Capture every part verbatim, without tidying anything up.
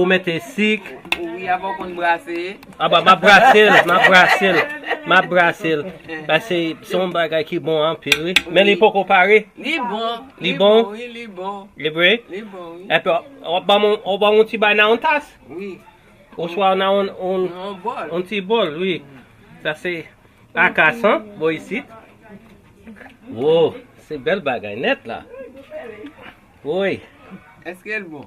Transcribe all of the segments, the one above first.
Ou mete sik. Wi, avan w konn brase. Aba, m ap brase l, m ap brase l, m ap brase l. Paske se yon bagay ki bon anpil, wi. Men li poko pare. Li bon. Li bon? Wi, li bon. Li vre? Li bon, wi. Epi, w ap ban m, w ap ban m yon ti bay nan yon tas? Wi. Oswa nan yon, yon, yon ti bòl, wi. Sa se akasan, bò isit. Wo, se bèl bagay nèt la. Woy. Èske l bon?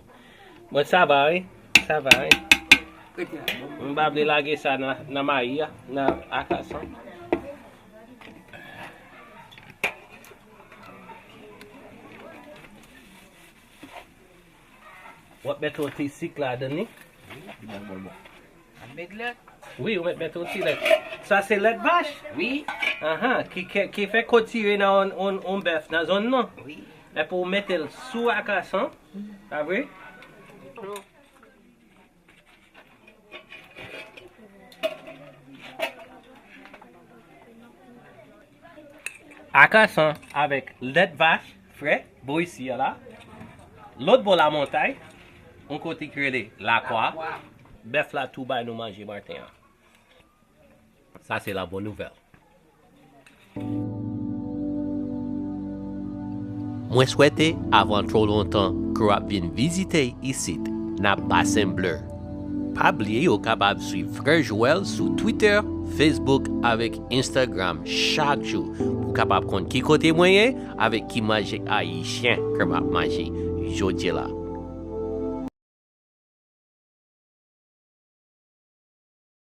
Bon, sa va, wi. Sa va, wi. Kote a? M pa vle lage sa nan, nan mayi a, nan akasan. W ap met yon ti sik ladan li. Wi, li bon, bon, bon. Ap met lèt? Wi, ou met, met yon ti lèt. Sa se lèt vach? Wi. Ahan, ki, ki, ki fè kotire nan yon, yon, yon bèf nan zòn nan. Wi. Epi ou mete l sou akasan, pa vre? Akasan avèk lèt vach frè, bò isi a la. Lòt bò lamontay, yon kote ki rele Lakwa. Bèf la tou bay nou manje maten an. Sa se la bon nouvèl. Mwen swete, avan twò lontan, ke w ap vin vizite isit, nan Basen Ble. Pa bliye ou kapab swiv Frè Joel sou Twitter, Facebook avèk Instagram chak jou pou w kapab konn ki kote mwen ye avèk ki manje ayisyen ke m ap manje jodi la.